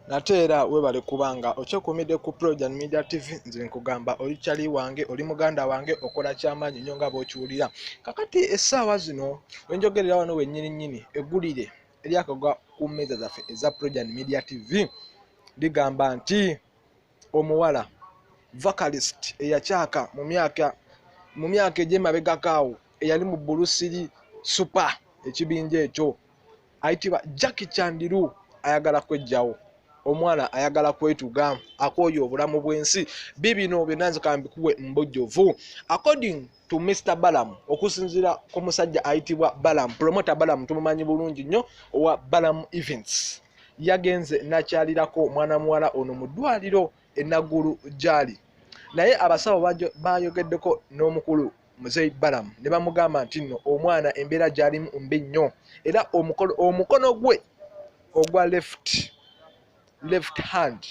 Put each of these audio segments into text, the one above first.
Nate era webale kubanga okyekumidde ku Projan Media TV. Nze nkugamba oli kyali wange, oli muganda wange, okola kyamaanyi nnyo nga bw'okiwulira. Kakati essaawa zino wenjogerera wano wennyini nnyini, eggulire eryakagwa ku mmeeza zaffe eza Projan Media TV ligamba nti omuwala vocalist eyakyaka mu myaka egy'emabegako awo, eyali mu Bulusiri Super, ekibinja ekyo, ayitibwa Jackie Chandiru, ayagala kwejjawo. Omwana ayagala kwetuga, akooye obulamu bw'ensi. Bibino byonna nze kambikuwe mbujjuvu. According to Mr Balam, okusinziira ku musajja ayitibwa Balam, promoter Balam, tumumanyi bulungi nnyo, owa Balam Events, yagenze nakyalirako omwana muwala ono mu ddwaliro enaggulu gyali, naye abasawo bayogeddeko n'omukulu Muzeyi Balam ne bamugamba nti nno omwana embeera gy'alimu mbi nnyo, era omukono gwe ogwa left hand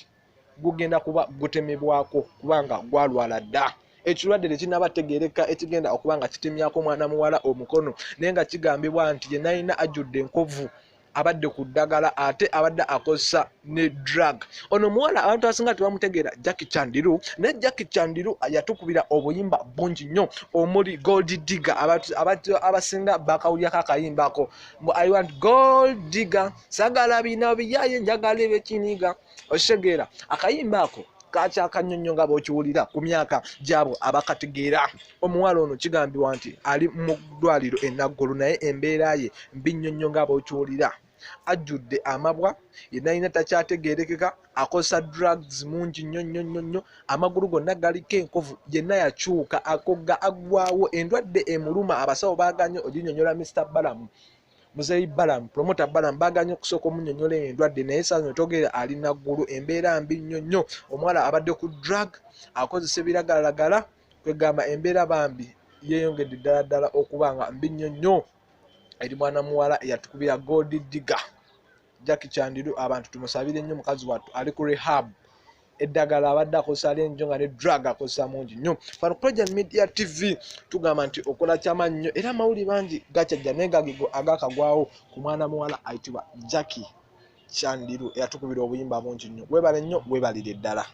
gugenda kuba gutemebwako kubanga gwalwala dda. Ekirwadde tekinaba tegeereka ekigenda okuba nga kitemyako omwana muwala omukono, naye nga kigambibwa nti yenalina ajjudde enkovu, abadde ku ddagala, ate abadde akozesa ne drug. Ono omuwala abantu abasinga tebamutegeera, Jackie Chandiru, naye Jackie Chandiru yatukubira obuyimba bungi nnyo omuli "Gold Digger". Abantu abasinga bakawulyako akayimba ako, "I want gold digger, sagala bino biyaye, njagala ebyekiniga." Okitegeera? Akayimba ako kakyakanyonyo nga bw'okiwulira ku myaka gyabo abakategeera. Omuwala ono kigambibwa nti ali mu ddwaliro enaggulu, naye embeera ye mbi nnyo nnyo nga bw'okiwulira. Ajjudde amabwa, yenna alina takyategeerekeka, akozesa drugs mungi nnyo nnyo nnyo nnyo, amagulu gonna galiko enkovu, yenna yakyuka, akogga, aggwawo, endwadde emuluma. Abasawo baaganye oginyonyola Mr Balamu, Muzeyi Balamu, promoter Balamu, baganye okusooka omunyonyola endwadde, naye saa zino togeera ali naggulu, embeera mbi nnyo nnyo. Omuwala abadde ku drug, akozesa ebiragalalagala, kwegamba embeera bambi yeeyongedde ddala ddala okuba nga mbi nnyo nnyo eri mwana muwala eyatukubira "Gold Digger", Jackie Chandiru. Abantu tumusabire nnyo, mukazi wattu ali ku rehab, eddagala abadde akozesa lenjo nga ne drug akozesa mungi nnyo. Fano Projan Media TV tugamba nti okola kyamaanyi nnyo, era amawulire bangi gakyajja, naye gagigo agakagwawo ku mwana muwala ayitibwa Jackie Chandiru eyatukubira obuyimba bungi nnyo. Weebale nnyo, weebalire ddala.